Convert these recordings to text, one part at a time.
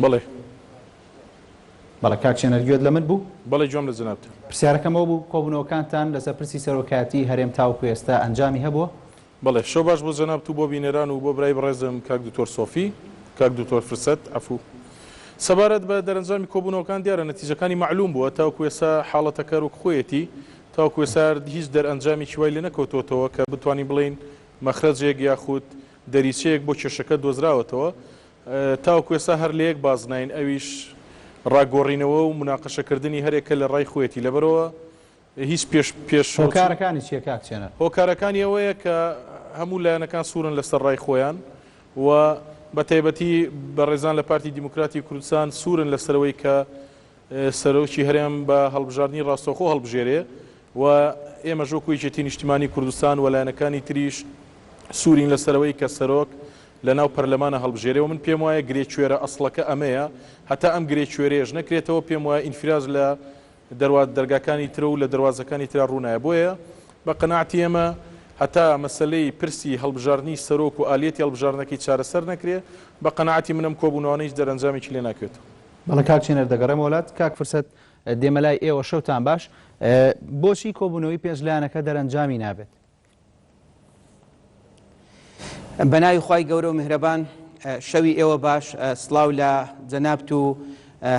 بەڵێ. بەڵێ کاک چێنەر گوێت لە من بوو؟ بەڵێ گوێم لە جەنابتە. پرسیارەکەم ئەوە بوو کۆبوونەوەکانتان لەسەر پرسی سەرۆکایەتی هەرێم تاوەکو ئێستا ئەنجامی هەبووە؟ بەڵێ شەو باش بۆ جەنابت و بۆ بینەران و بۆ برای بەڕێزم کاک دکتۆر سۆفی، کاک دکتۆر فرسەت، عەفوو. سەبارەت بە دەرەنجامی کۆبوونەوەکان دیارە نەتیجەکانی مەعلووم بووە، تاوەکو ئێستا حاڵەتەکە وەک خۆیەتی، تاوەکو ئێستا هیچ دەرئەنجامێکی وای لێ نەکەوتۆتەوە کە بتوانین بڵێین مەخرەجێک یاخود دەریچەیەک بۆ کێشەکە دۆزراوەتەوە، تاوەکو ئێستا هەر لە یەک بازناین ئەویش ڕاگۆڕینەوە و موناقەشەکردنی هەرێکە لە ڕای خۆیەتی لەبەرئەوە هیچ پێش پێش هۆکارەکانی چیە کاک چێنەر؟ هۆکارەکانی ئەوەیە کە هەموو لایەنەکان سوورن لەسەر ڕای خۆیان و بە تایبەتی بەڕێزان لە پارتی دیموکراتی کوردستان سوورن لەسەرەوەی کە سەرۆکی هەرێم بە هەڵبژاردنی ڕاستەوخۆ هەڵبژێرێ و ئێمەش وەکو یەکێتی نیشتیمانی کوردستان و لایەنەکانی تریش سوورین لەسەرەوەی کە سەرۆک لە ناو پەرلەمانە هەڵبژێرێ و من پێم وایە گرێ کوێرە ئەسڵەکە ئەمەیە هەتا ئەم گرێ کوێرەیەش نەکرێتەوە پێم وایە ئینفراج لە دەروا دەرگاکانی ترە و لە دەروازەکانی ترا ڕوونایە بۆیە بە قەناعەتی ئێمە هەتا مەسەلەی پرسی هەڵبژاردنی سەرۆک و ئالیەتی هەڵبژاردنەکەی چارەسەر نەکرێ بە قەناعەتی من ئەم کۆبوونەوانە هیچ دەرەنجامێکی لێ ناکەوێتەوە. بەڵێ کاک چێنەر دەگەڕێمەوە لات. کاک فرسەت دێمە لای ئێوە شەوتان باش. بۆچی کۆبوونەوەی پێنج لایەنەکە دەرەنجامی نابێت؟ بەناوی خوای گەورە و میهرەبان شەوی ئێوە باش سڵاو لە جەنابت و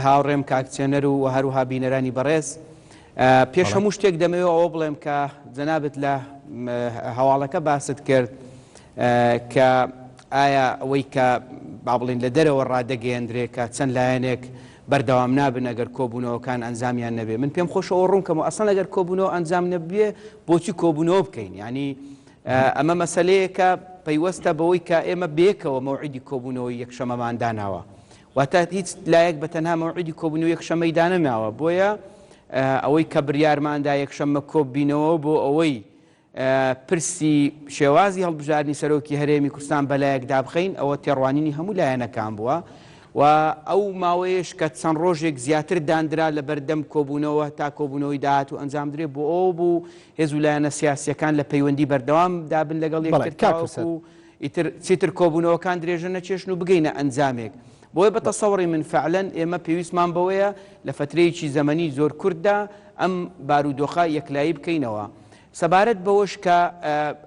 هاوڕێم کاک چێنەر و هەروها بینەرانی بەڕێز پێش هەموو شتێک دەمەوێت ئەوە بڵێم کە جەنابت لە هەواڵەکە باست کرد کە ئایا ئەوەی کە با بڵین لە دەرەوە ڕادەگەیەندرێ کە چەند لایەنێک بەردەوام نابن ئەگەر کۆبوونەوەکان ئەنجامیان نەبێ من پێم خۆشە ئەوە ڕوون کەمەوە ئەسڵەن ئەگەر کۆبوونەوە ئەنجام نەبێ بۆچی کۆبوونەوە بکەین یعنی ئەمە مەسەلەیەکە پەیوەستە بەوەی کە ئێمە بێکەوە مەوعیدی کۆبوونەوەی یەکشەمەمان داناوە واتە هیچ لایەک بە تەنها مەوعیدی کۆبوونەوە یەکشەمەی دانەناوە بۆیە ئەوەی کە بریارماندا یەکشەممە کۆببینەوە بۆ ئەوەی پرسی شێوازی هەڵبژاردنی سەرۆکی هەرێمی کوردستان بەلایەک دابخەین، ئەوە تێڕوانینی هەموو لایەنەکان بووە و ئەو ماوەیەش کە چەند ڕۆژێک زیاتر داندرا لە بەردەم کۆبوونەوە تا کۆبوونەوەی داهاتوو ئەنجام درێ بۆ ئەوە بوو هێز و لایەنە سیاسییەکان لە پەیوەندی بەردەوام دابن لەگەڵ یەکتر تاوەکو ئیتر چیتر کۆبوونەوەکان درێژە نەکێشن و بگەینە ئەنجامێک. بۆیە بە تەسەوڕی من فعلەن ئێمە پێویستمان بەوەیە لە فەترەیەکی زەمەنی زۆر کورتدا ئەم بارودۆخە یەکلایی بکەینەوە. سەبارەت بەوەش کە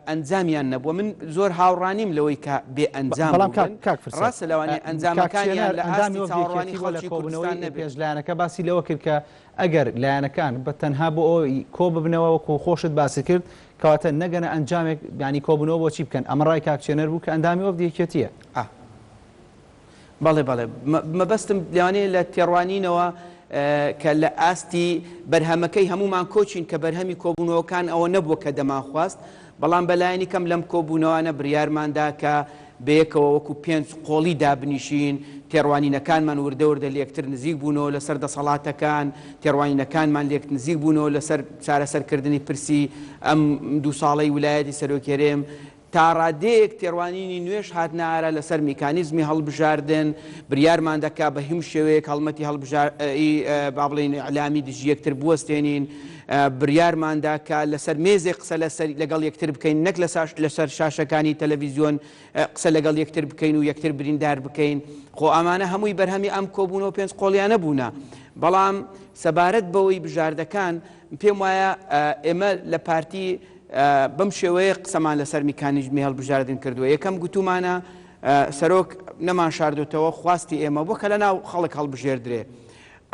ئەنجامیان نەبووە، من زۆر هاوڕانیم لەوەی کە بێ ئەنجام بەڵام بووبن، کاک فرسەت، ڕاستە لەوانەیە کاک ئەنجامەکانیان چێنەر لە ئەندامی ئاستی وەفدی چاوەڕوانی یەکێتی بووە لە خەڵکی کۆبوونەوەی کوردستان نەبێت. پێنج لایەنەکە باسی لەوە کرد کە ئەگەر لایەنەکان بە تەنها بۆ ئەوەی کۆ ببنەوە وەکو خۆشت باست کرد کەواتە نەگەنە ئەنجامێک یانی کۆبوونەوە بۆچی بکەن ئەمە ڕای کاک چێنەر بوو کە ئەندامی وەفدی یەکێتییە. ئا. بەڵێ بەڵێ مەبەستم لەوانەیە لە تێڕوانینەوە کە لە ئاستی بەرهەمەکەی هەموومان کۆچین کە بەرهەمی کۆبوونەوەکان ئەوە نەبووە کە دەمانخواست، بەڵام بەلایەنی کەم لەم کۆبوونەوانە بریارماندا کە بەیەکەوە وەکو پێنج قۆڵی دابنیشین، تێڕوانینەکانمان وردە وردە لەیەکتر نزیک بوونەوە لەسەر دەسەڵاتەکان، تێڕوانینەکانمان لێک نزیک بوونەوە لەسەر چارەسەرکردنی پرسی ئەم دوو ساڵەی ولایەتی سەرۆکی هەرێم، تاڕادەیەک تێڕوانینی نوێش هاتنە ئارا لەسەر میکانیزمی هەڵبژاردن، بریارمان دا کە بە هیمچ شێوەیەک هەڵمەتی هەڵبژار ی با بڵێین ئیعلامی دژی یەکتر بوەستێنین، بریارمان دا کە لەسەر مێزێک قسە لەسەر لەگەڵ یەکتر بکەین نەک لەسەر شاشەکانی تەلەڤیزیۆن قسە لەگەڵ یەکتر بکەین و یەکتر بریندار بکەین. خۆ ئەمانە هەمووی بەرهەمی ئەم کۆبوونەوە پێنج قۆڵیانە بوونە. بەڵام سەبارەت بەوەی بژاردەکان، پێم وایە ئێمە لە پارتی بەم شێوەیە قسەمان لەسەر میکانیزمی هەڵبژاردن کردووە، یەکەم گوتوومانە سەرۆک نەمانشاردۆتەوە خواستی ئێمە بووە کە لەناو خەڵک هەڵبژێردرێ.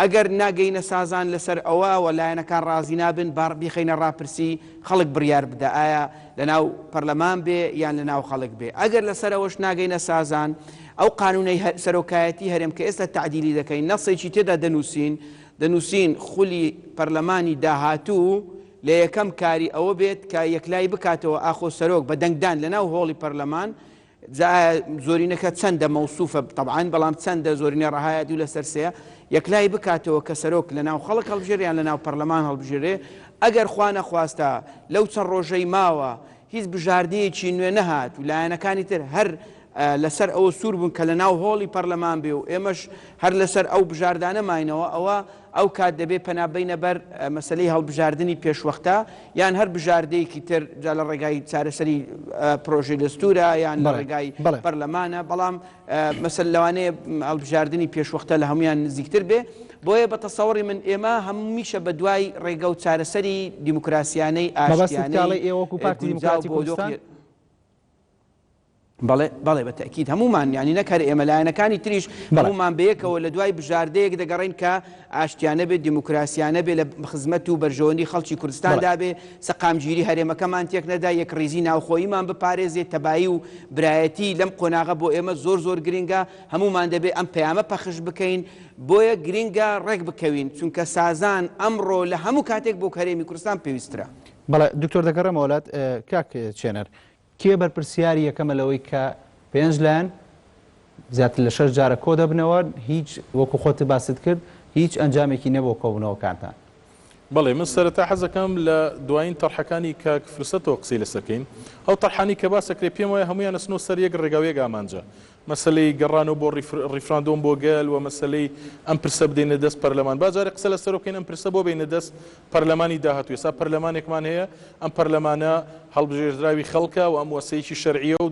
ئەگەر ناگەینە سازان لەسەر ئەوە و لایەنەکان ڕازی نابن با بیخەینە ڕاپرسی خەڵک بڕیار بدا ئایا لەناو پەرلەمان بێ یان لەناو خەڵک بێ. ئەگەر لەسەر ئەوەش ناگەینە سازان ئەو قانوونەی سەرۆکایەتی هەرێم کە ئێستا تەعدیلی دەکەین نەسێکی تێدا دەنووسین، دەنووسین خولی پەرلەمانی داهاتوو لە یەکەم کاری ئەوە بێت کە یەکلایی بکاتەوە ئاخۆ سەرۆک بە دەنگدان لەناو هۆڵی پەرلەمان، جا ئایا زۆرینەکە چەندە مەوسوفە تەبعەن، بەڵام چەندە زۆرینە ڕەهایە دوو لەسەر سێیە، یەکلایی بکاتەوە کە سەرۆک لەناو خەڵک هەڵبژێرێ یان لەناو پەرلەمان هەڵبژێرێ، ئەگەر خوا نەخواستە لەو چەند ڕۆژەی ماوە هیچ بژاردەیەکی نوێ نەهات و لایەنەکانی تر هەر لەسەر ئەوە سوور بوون کە لەناو هۆڵی پەرلەمان بێ و ئێمەش هەر لەسەر ئەو بژاردانە ماینەوە، ئەوە ئەو کات دەبێ پەنا بەینە بەر مەسەلەی هەڵبژاردنی پێشوەختە یان هەر بژاردەیەکی تر، جا لە ڕێگای چارەسەری پرۆژەی دەستوورە یان لە ڕێگای پەرلەمانە، بەڵام مەسەل لەوانەیە هەڵبژاردنی پێشوەختە لە هەموویان نزیکتر بێ. بۆیە بە تەسەوڕی من ئێمە هەمیشە بە دوای ڕێگە و چارەسەری دیموکراسیانەی ئاشتیانەی گونجاو بۆ دۆخی بەڵێ بەڵێ بە تەئکید هەموومان یانی نەک هەر ئێمە لایەنەکانی تریش هەموومان بەیەکەوە لە دوای بژاردەیەک دەگەڕێین کە ئاشتیانە بێت دیموکراسیانە بێ لە خزمەت و بەرژەوەندی خەڵکی کوردستاندا بێ سەقامگیری هەرێمەکەمان تێک نەدا یەکڕیزی ناوخۆییمان بپارێزێ تەبایی و برایەتی لەم قۆناغە بۆ ئێمە زۆر زۆر گرنگە هەموومان دەبێ ئەم پەیامە پەخش بکەین بۆیە گرنگە ڕێک بکەوین چونکە سازان ئەمڕۆ لە هەموو کاتێک بۆ هەرێمی کوردستان پێویسترە. بەڵێ دکتۆر دەگەڕێمەوە لات کاک چێنەر کێ بەرپرسیاری یەکەمە لەوەی کە پێنج لایەن زیاتر لە شەش جارە کۆ دەبنەوە هیچ وەکو خۆت باست کرد هیچ ئەنجامێکی نەبووە کۆبوونەوەکانتان؟ بەڵێ من سەرەتا حەزەکەم لە دوایین تەرحەکانی کاک فرسەتەوە قسەی لەسەر کەین. ئەو تەرحانەی کە باس ئەکرێ پێم وایە هەموویان ئەچنەوە سەر یەک ڕێگا و یەک ئامانجە. مەسەلەی گەڕانەوە بۆ ڕیفراندۆم بۆ گەل و مەسەلەی ئەم پرسە بدەینە دەست پەرلەمان. با جارێ قسە لەسەرەوە بکەین ئەم پرسە بۆ بەینە دەست پەرلەمانی داهاتوو. ئێستا پەرلەمانێکمان هەیە، ئەم پەرلەمانە هەڵبژێردراوی خەڵکە و ئەم موەسەیەکی شەرعییە و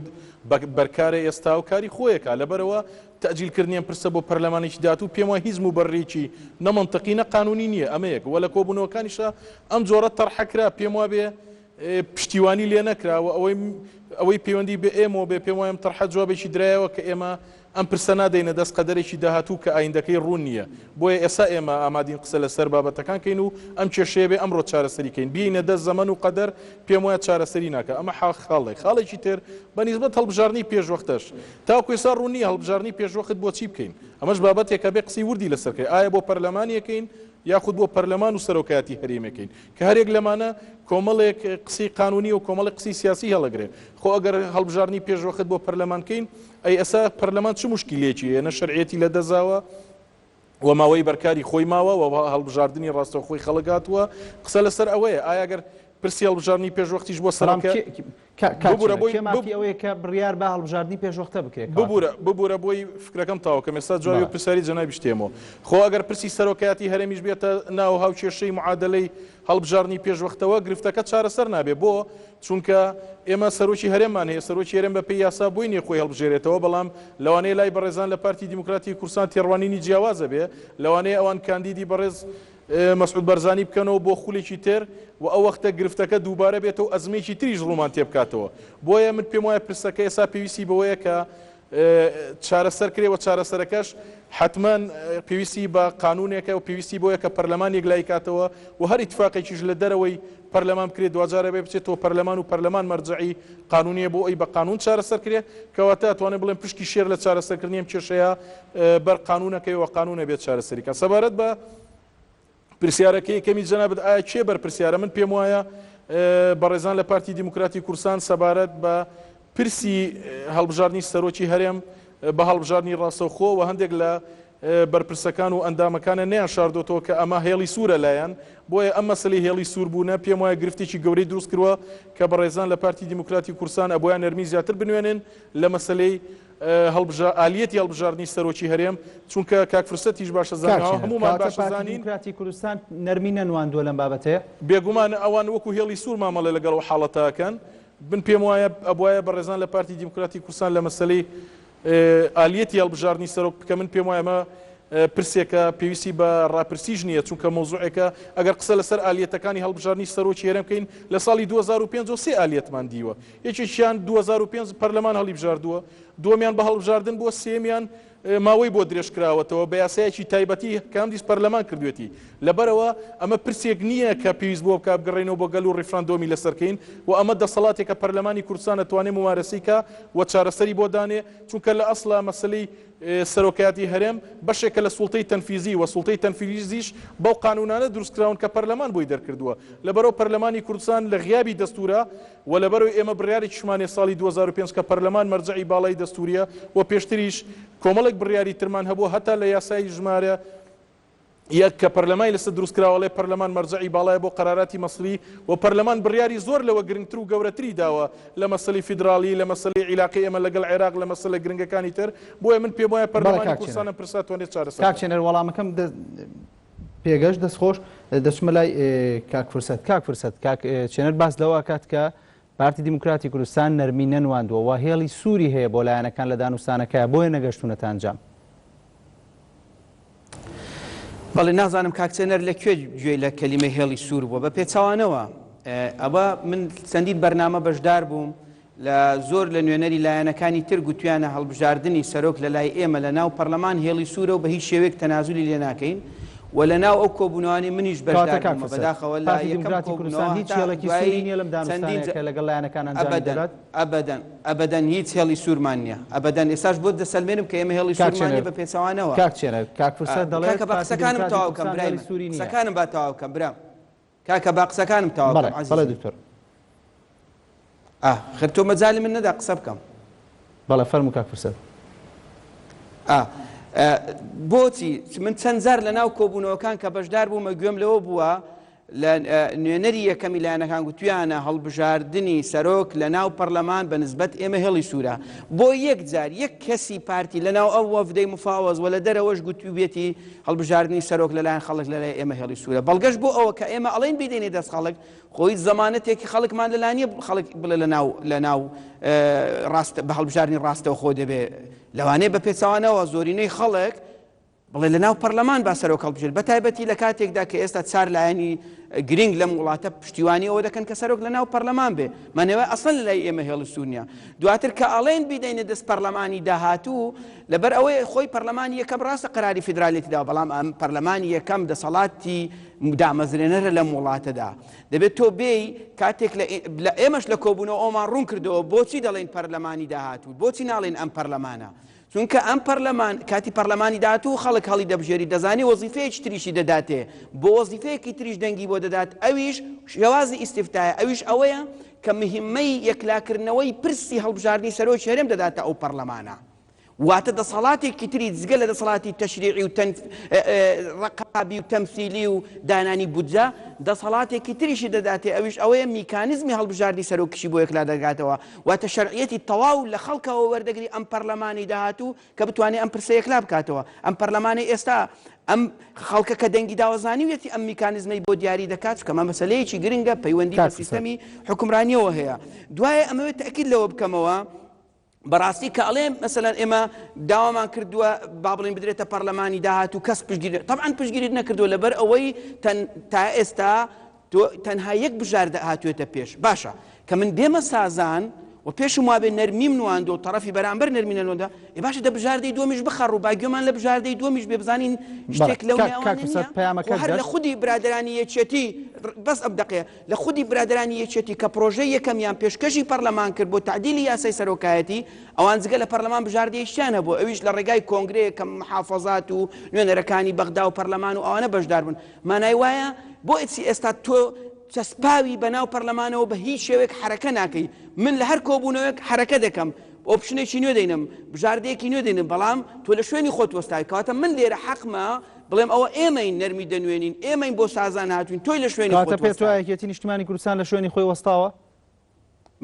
بەرکارە ئێستا و کاری خۆیەکا. لەبەرئەوە تەئجیل کردنی ئەم پرسە بۆ پەرلەمانێکی داهاتوو پێم وایە هیچ موبەررێکی نە مەنتقی نە قانوونی نییە. ئەمە یەک. وە لە کۆبوونەوەکانیشا ئەم جۆرە تەرحە کرا پێم وابێ پشتیوانی لێ نەکرا و ئەوەی ئەوەی پەیوەندی بە ئێمەوە بێ پێم وایە ئەم تەرحە جوابێکی درایەوە کە ئێمە ئەم پرسە نادەینە دەست قەدەرێکی داهاتوو کە ئایندەکەی ڕوون نییە بۆیە ئێسا ئێمە ئامادین قسە لەسەر بابەتەکان کەین و ئەم کێشەیە بێ ئەمڕۆ چارەسەری کەین بیەینە دەست زەمەن و قەدەر پێم وایە چارەسەری ناکا ئەمە حا خاڵێک خاڵێکی تر بە نیسبەت هەڵبژاردنی پێشوەختەش تاوەکو ئێستا ڕوون نییە هەڵبژاردنی پێشوەخت بۆ چی بکەین ئەمەش بابەتێکە بێ قسەی وردی لەسەر کەین ئایا بۆ پەرلەمانی ئەکەین یاخود بۆ پەرلەمان و سەرۆکایەتی هەرێمێکین کە هەرێک لەمانە کۆمەڵێک قسەی قانونی و کۆمەڵێک قسەی سیاسی هەڵەگرێ. خۆ ئەگەر هەڵبژاردنی پێشوەخت بۆ پەرلەمان کەین، ئەی ئەسا پەرلەمان چ موشکیلەیەکی هەیە؟ نە شەرعیەتی لە دەزاوە و ماوەی بەرکاری خۆی ماوە و هەڵبژاردنی ڕاستەوخۆی خەڵک هاتووە. قسە لەسەر ئەوەیە ئایا گەر پرسی هەڵبژاردنی پێشوەختیش بۆ بەڵام سەرۆکە کێ کاک ببورە چێنەر بۆی کێ مافی ئەوەیە کە بڕیار بە هەڵبژاردنی پێشوەختە بکرێ کەواتە؟ ببورە ببورە بۆی فکرەکەم تەواو کەم ئێستا جوابی بەڵێ. ئەو پرسیارەی جەنابیش تێمەوە. خۆ ئەگەر پرسی سەرۆکایەتی هەرێمیش بێتە ناو هاوکێشەی معادەلەی هەڵبژاردنی پێشوەختەوە گرفتەکە چارەسەر نابێ بۆ؟ چونکە ئێمە سەرۆکی هەرێممان هەیە سەرۆکی هەرێم بەپێی یاسا بۆی نیە خۆی هەڵبژێرێتەوە بەڵام لەوانەیە لای بەڕێزان لە پارتی دیموکراتی کوردستان تێڕوانینی جیاوازە بێ لەوانەیە ئەوان کاندیدی بەڕێز مەسعود بەرزانی بکەنەوە بۆ خولێکی تر و ئەو وەختە گرفتەکە دووبارە بێتەوە و ئەزمەیەکی تریش ڕوومان تێبکاتەوە. بۆیە من پێم وایە پرسەکە ئێستا پێویستی بەوەیە کە چارەسەر کرێ و چارەسەرەکەش حەتمەن پێویستی بە قانوونێکە و پێویستی بۆیە کە پەرلەمان یەکلایی کاتەوە و هەر ئیتفاقێکیش لە دەرەوەی پەرلەمان بکرێت دواجار ئەبێ بچێتەوە پەرلەمان و پەرلەمان مەرجەعی قانوونیە بۆ ئەوی بە قانوون چارەسەر کرێ. کەواتە ئەتوانێ بڵێم پشکی شێر لە چارەسەرکردنی ئەم کێشەیە بەر قانوونەکەی و قانوون ئەبێت چارەسەری کات. سەبارەت بە پرسیارەکەی یەکەمی جەنابت ئایا کێ بەرپرسیارە من پێم وایە بەڕێزان لە پارتی دیموکراتی کوردستان سەبارەت بە پرسی هەڵبژاردنی سەرۆکی هەرێم بە هەڵبژاردنی ڕاستەوخۆ و هەندێک لە بەرپرسەکان و ئەندامەکانە نیان شاردۆتەوە کە ئەمە هێڵی سوورە لایەن بۆیە ئەم مەسلی هێڵی سوور بوونە پێم وایە گرفتێکی گەورەی دروست کردووە کە بەڕێزان لە پارتی دیموکراتی کوردستان ئەبوویان نەرمی زیاتر بنوێنن لە مەسلەی هەڵبژا ئالیەتی هەڵبژاردنی سەرۆکی هەرێم چونکە کاک فرسەتیش باشە کاک زانیاوە چێنەر هەموومان کەواتە باشە پارتی زانین. دیموکراتی کوردستان نەرمی نەنواندووە لەم بابەتەیە؟ بێگومان ئەوان وەکو هێڵی سوور مامەڵە لەگەڵ ئەو حاڵەتە ئەکەن من پێم وایە ئەبوایە بەڕێزان لە پارتی دیموکراتی کوردستان لە مەسەلەی ئالیەتی هەڵبژاردنی سەرۆک بکە من پێم وایە ئەمە پرسێکە پێویستی بە ڕاپرسیش نییە چونکە مەوزوعێکە ئەگەر قسە لەسەر ئالیەتەکانی هەڵبژاردنی سەرۆکی هەرێم بکەین لە ساڵی 2005 ەوە سێ ئالیەتمان دیوە یەکێکیان 2005 پەرلەمان هەڵیبژاردووە، دووەمیان بە هەڵبژاردن بووە، سێیەمیان ماوەی بۆ درێژکراوەتەوە بە یاسایەکی تایبەتی کە هەمدیس پەرلەمان کردوێتی. لەبەرئەوە ئەمە پرسێک نییە کە پێویست بۆ بکا بگەڕێینەوە بۆ گەل و ڕیفراندۆمی لەسەر کەین و ئەمە دەسەڵاتێکە پەرلەمانی کوردستان ئەتوانێ مومارەسەی کا و چارەسەری بۆ دانێ چونکە لە ئەسڵا مەسەلەی سەرۆکایەتی هەرێم بەشێکە لە سوڵتەی تەنفیزی و سوڵتەی تەنفیزیش بەو قانونانە دروستکراون کە پەرلەمان بۆی دەرکردووە. لەبەرئەوە پەرلەمانی کوردستان لە غیابی دەستورا و لەبەرئەوەی ئێمە بڕیارێکیشمان هەیە ساڵی 2005 کە پەرلەمان مەرجەعی باڵای دەستوریە و پێشتریش کۆمەڵێک بڕیاری ترمان هەبووە هەتا لە یاسای ژمارە. یەک کە پەرلەمانی لەسەر دروست کراوە ئەڵێ پەرلەمان مەرجەعی باڵایە بۆ قەراراتی مەسری و پەرلەمان بڕیاری زۆر لەوە گرنگتر و گەورەتری داوە لە مەسەلەی فیدراڵی لە مەسەلەی عیلاقەی ئێمە لەگەڵ عێراق لە مەسەلە گرنگەکانی تر بۆیە من پێم وایە بەڵێ پەرلەمانی کاک کوردستان چێنەر ئەم پرسە توانێت چارەسەر کاک بکات. چێنەر وەڵامەکەم پێگەشت دەست خۆش دەچمە لای کاک فرسەت کاک فرسەت کاک چێنەر باس لەوە کات کە پارتی دیموکراتی کوردستان نەرمی نەنواندووە و هێڵی سووری هەیە بۆ لایەنەکان لە دانوستانەکە بۆیە نەگەشتوونەتە ئەنجام. بەڵێ نازانم کاک چێنەر لە کوێ گوێی لە کەلیمەی هێڵی سوور بووە بە پێچەوانەوە ئەوە من چەندین بەرنامە بەشدار بووم لە زۆر لە نوێنەری لایەنەکانی تر گوتویانە هەڵبژاردنی سەرۆک لە لای ئێمە لە ناو پەرلەمان هێڵی سوورە و بە هیچ شێوەیەک تەنازولی لێ ناکەین و لە ناو ئەو کۆبوونەوانی منیش کەواتە بەشدار کاک بوومە فرسەت، بەداخەوە لە پارتی یەکەم دیموکراتی کۆبوونەوە کوردستان هیچ هەتا هێڵێکی سووری دوایی نییە لەم چەندین دانوستانەیە کە لەگەڵ لایەنەکان ئەنجامی ئەبەدەن دەدات؟ ئەبەدەن ئەبەدەن هیچ هێڵی سوورمان نییە ئەبەدەن ئێستاش بۆت دەسەلمێنم کە ئێمە هێڵی کاک سوورمان نییە چێنەر بە پێچەوانەوە کاک چێنەر کاک فرسەت دەڵێت کاکە با پارتی قسەکانم دیموکراتی تەواو کەم کوردستان برای هێڵی من سووری نییە. قسەکانم با تەواو کەم برام کاکە با قسەکانم تەواو بەڵێ کەم بەڵێ عەزیزم دکتۆر. ئاه خر تۆ مەجالی من نەدا قسە بکەم. بەڵێ فەرموو کاک فرسەت. ئا بۆچی من چەند جار لە ناو کۆبوونەوەکان کە بەشدار بوومە گوێم لەوە بووە لە نوێنەری یەکەمی لایەنەکان گوتویانە هەڵبژاردنی سەرۆک لە ناو پەرلەمان بە نسبەت ئێمە هێڵی سوورە بۆ یەک جار یەک کەسی پارتی لە ناو ئەو وەفدەی مفاوەز وە لە دەرەوەش گوتوبێتی هەڵبژاردنی سەرۆک لەلایەن خەڵک لەلای ئێمە هێڵی سوورە بەڵگەش بۆ ئەوە کە ئێمە ئەڵێن بیدەینێ دەست خەڵک خۆ هیچ زەمانەتێکی خەڵکمان لەلا نییە خەڵک بڵێ لە ناو لە ناو ڕاست بە هەڵبژاردنی ڕاستەوخۆ دەبێ لەوانەیە بە پێچەوانەوە زۆرینەی خەڵک بڵێ لە ناو پەرلەمان با سەرۆک هەڵبژێرێت بە تایبەتی لە کاتێکدا کە ئێستا چار لایەنی گرنگ لەم وڵاتە پشتیوانی ئەوە دەکەن کە سەرۆک لە ناو پەرلەمان بێ مانەوە ئەسڵەن لە لای ئێمە هێڵی سوور نییە دواتر کە ئەڵێن بیدەینە دەست پەرلەمانی داهاتوو لەبەر ئەوەی خۆی پەرلەمانی یەکەم ڕاستە قەراری فیدرالیەتی داوە بەڵام ئەم پەرلەمانی یەکەم دەسەڵاتی دامەزرێنەرە لەم وڵاتەدا دەبێت تۆ بێی کاتێک لە ئێمەش لە کۆبوونەوە ئەومان ڕوون کردەوە بۆچی دەڵێن پەرلەمانی داهاتوو بۆچی ناڵێن ئەم پەرلەمانە چونکە ئەم پەرلەمان کاتی پەرلەمانی داهاتوو خەڵک هەڵی دەبژێری دەزانێ وەزیفەیەکی تریشی دەداتێ بۆ وەزیفەیەکی تریش دەنگی بۆ دەدات ئەویش شێوازی ئیستیفتایە ئەویش ئەوەیە کە مهمەی یەکلاکردنەوەی پرسی هەڵبژاردنی سەرۆکی هەرێم دەداتە ئەو پەرلەمانە واتە دەسەڵاتێکی تری جگە لە دەسەڵاتی تەشریعی و ڕەقابی و تەمسیلی و دانانی بودجە دەسەڵاتێکی تریشی دەداتێ ئەویش ئەوەیە میکانیزمی هەڵبژاردنی سەرۆکیشی بۆ یەکلا دەکاتەوە واتە شەرعیەتی تەواو لە خەڵکەوە وەردەگری ئەم پەرلەمانی داهاتوو کە بتوانێ ئەم پرسە یەکلا بکاتەوە ئەم پەرلەمانەی ئێستا ئەم خەڵکە کە دەنگی داوە زانیویەتی ئەم میکانیزمەی بۆ دیاری دەکات چونکە ئەمە مەسەلەیەکی گرنگە پەیوەندی بە کاک فرسەت. سیستەمی حوکمڕانیەوە هەیە دوایە ئەمەوێت تەئکید لەوە بکەمەوە بەڕاستی کە ئەڵێ مەسەلەن ئێمە داوامان کردووە با بڵێین بدرێتە پەرلەمانی داهاتوو کەس پشتگیری تەبعەن پشتگیریت نەکردووە لەبەر ئەوەی تەن تا ئێستا تۆ تەنها یەک بژاردە هاتوێتە پێش باشە کە من بێمە سازان و پێشم وابێ نەرمیم نواندوە و تەڕەفی بەرامبەر نەرمی نەنواندوە ئێ باشە دە بژاردەی دووەمیش بخە ڕوو با گوێمان لە بژاردەی دووەمیش بێ بزانین بەڵێ شتێک لەو کاک نێوانە کاک فرسەت نییە خۆ پەیامەکەت هەر لە گەشت. خودی برادەرانی یەکێتی بەس ئەم دەقەیە لە خودی برادەرانی یەکێتی کە پرۆژەی یەکەمیان پێشکەشی پەرلەمان کرد بۆ تەعدیلی یاسای سەرۆکایەتی ئەوان جگە لە پەرلەمان بژاردەیەکیان هەبوو ئەویش لە ڕێگای کۆنگرەیەک کە محافەزات و نوێنەرەکانی بەغدا و پەرلەمان و ئەوانە بەشدار بوون مانای وایە بۆ ئێچی ئێستا تۆ چەسپاوی بەناو پەرلەمانەوە بە هیچ شێوەیەک حەرەکە ناکەی من لە هەر کۆبوونەوەیەک حەرەکە دەکەم option ێکی نوێ دەینم بژاردەیەکی نوێ دەینم بەڵام تۆ لە شوێنی خۆت وەستاوی کەواتە من لێرە حەقمە بڵێم ئەوە ئێمەین نەرمی دەنوێنین ئێمەین بۆ سازان هاتوین تۆی لە شوێنی کەواتە خۆت پێت وایە وەستاوی. یەکێتی نیشتمانی کوردستان لە شوێنی خۆی وەستاوە؟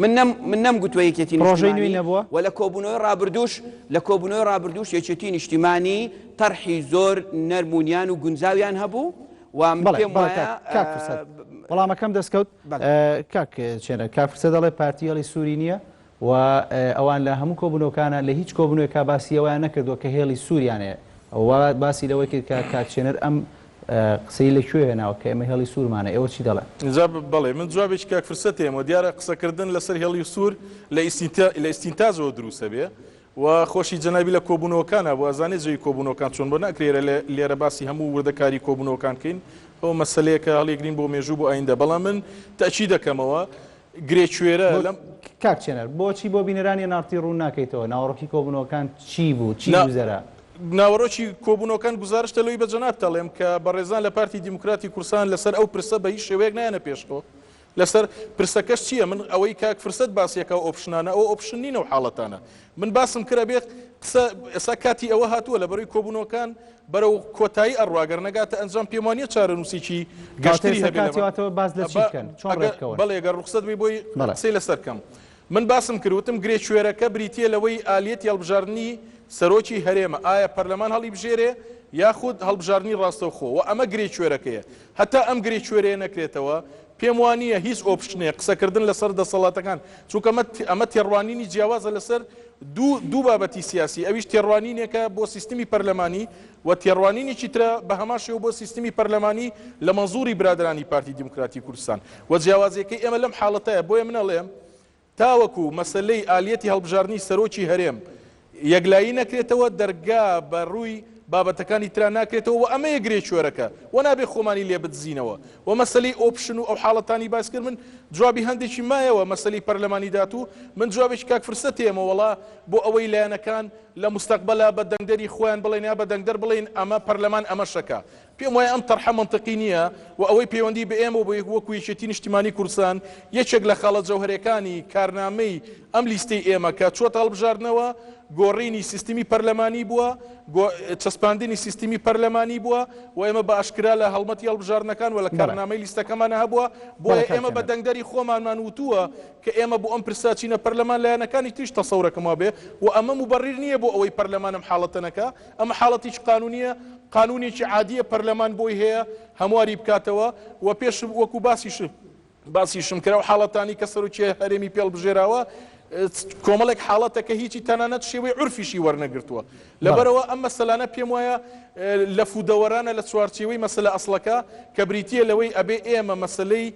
من نەم من نەم گوتوە یەکێتی پڕۆژەی نوێی نیشتیمانی نەبووە؟ و لە کۆبوونەوەی ڕابردووش لە کۆبوونەوەی ڕابردووش یەکێتی نیشتیمانی تەرحی زۆر نەرم و نیان و گونجاویان هەبوو و من بەڵێ پێم بەڵێ وایە کاک کاک فرسەت وەڵامەکەم دەستکەوت بەڵێ. کاک چێنەر کاک فرسەت دەڵێ پارتی هێڵی سووری نییە و ئەوان لە هەموو کۆبوونەوەکانە لە هیچ کۆبوونەوەیەکا باسی ئەوەیان نەکردووە کە هێڵی سووریان هەیە و باسی لەوەی کرد کە کاک چێنەر ئەم قسەی لە کوێ هێناوە کە ئێمە هێڵی سوورمانە ئێوە چی دەڵێن؟ جا بەڵێ من جوابێکی کاک فرسەت هەیەمەوە دیارە قسەکردن لەسەر هێڵی سوور لە لە ئیستینتاجەوە دروست ئەبێ و خۆشی جەنابی لە کۆبوونەوەکانا بوو ئەزانێ جێی کۆبوونەوەکان چۆن بۆ ناکرێ لێرە باسی هەموو وردەکاری کۆبوونەوەکان کەین ئەوە مەسەلەیەکە هەڵیگرین بۆ مێژوو بۆ ئایندە بەڵام من تەئکید دەکەمەوە گرێ کوێرە بۆ لەم. کاک چێنەر بۆچی بۆ بینەرانی ئێن ئاڕ تی ڕوون ناکەیتەوە ناوەڕۆکی کۆبوونەوەکان چی بوو چی نا گوزەرا؟ ناوەڕۆکی کۆبوونەوەکان گوزارشتە لەوەی بە جەنابت ئەڵێم کە بەڕێزان لە پارتی دیموکراتی کوردستان لەسەر ئەو پرسە بە هیچ شێوەیەک نایەنە پێشەوە. لەسەر پرسەکەش چییە من ئەوەی کاک فرسەت باسیەکە ئەو option انە ئەوە option نین ئەو حاڵەتانە من باسم کرد ئەبێت قسە ئێستا کاتی ئەوە هاتووە لە بەرەی کۆبوونەوەکان بەرەو کۆتایی ئەڕوا گەر نەگاتە ئەنجام پێم وانییە چارەنووسێکی کەواتە گەشتری ئێستا هەبێ کاتی لەمە هاتەوە باس لە چی بە بکەن چۆن ئەگەر ڕێبکەون بەڵێ گەر ڕوخسەت بی بۆی بەڵێ. قسەی لەسەر کەم من باسم کرد وتم گرێ کوێرەکە بریتییە لەوەی ئالیەتی هەڵبژاردنی سەرۆکی هەرێمە ئایا پەرلەمان هەڵیبژێرێ یاخود هەڵبژاردنی ڕاستەوخۆ و ئەمە گرێ کوێرەکەیە هەتا ئەم گرێ کوێرەیە نەکرێتەوە پێم وانییە هیچ option ێک قسەکردن لەسەر دەسەڵاتەکان چونکە ئەمە ئەمە تێڕوانینی جیاوازە لەسەر دوو دوو بابەتی سیاسی ئەویش تێڕوانینێکە بۆ سیستمی پەرلەمانی و تێڕوانینێکی ترە بە هەمان شێوە بۆ سیستمی پەرلەمانی لە مەنزوری برادەرانی پارتی دیموکراتی کوردستان و جیاوازیەکەی ئێمە لەم حاڵەتەیە بۆیە من ئەڵێم تاوەکو مەسەلەی ئالیەتی هەڵبژاردنی سەرۆکی هەرێم یەکلایی نەکرێتەوە دەرگا بە ڕووی بابەتەکانی ترا ناکرێتەوە و ئەمەیە گرێ کوێرەکە و نابێ خۆمانی لێ بدزینەوە و مەسەلەی option و ئەو حاڵەتانی باس کرد من جوابی هەندێکی مایەوە مەسەلەی پەرلەمانی داتوو من جوابێکی کاک فرسەت هەیە وەڵا بۆ ئەوەی لایەنەکان لە مستەقبەلا بە دەنگدەری خۆیان بڵێن یا بە دەنگدەر بڵێن ئەمە پەرلەمان ئەمە شەکە پێم وایە ئەم تەرحە مەنتقی نییە و ئەوەی پەیوەندی بە ئێمەوە بۆ وەکو یەکێتی نیشتیمانی کوردستان یەکێک لە خاڵە جەوهەرێکانی کارنامەی ئەم لیستەی ئێمە کە چۆتە هەڵبژاردنەوە گۆڕینی سیستمی پەرلەمانی بووە، چەسپاندنی سیستمی پەرلەمانی بووە و ئێمە بە ئاشکرا لە هەڵمەتی هەڵبژاردنەکان و لە کارنامەی لیستەکەمانە هەبووە، بۆیە ئێمە بە دەنگدەری خۆمانمان وتووە کە ئێمە بۆ ئەم پرسە چینە پەرلەمان لایەنەکانی تریش تەسەورەکەم وابێ و ئەمە موبەڕیر نییە بۆ ئەوەی پەرلەمان ئەم حاڵەتە نەکا، ئەمە حاڵەتێکی قانونییە، قانونێکی عادییە پەرلەمان بۆی هەیە هەمواری بکاتەوە و پێش وەکو باسیش باسیشم کرا ئەو حاڵەتانەی کە سەرۆکی هەرێمی پێ هەڵبژێراوە کۆمەڵێک حاڵەتە کە هیچی تەنانەت شێوەی عورفیشی وەرنەگرتووە لەبەرئەوە ئەم مەسەلانە پێم وایە لەف و دەوەرانە لە چوارچێوەی مەسەلە ئەسڵەکە کە بریتییە لەوەی ئەبێ ئێمە مەسەلەی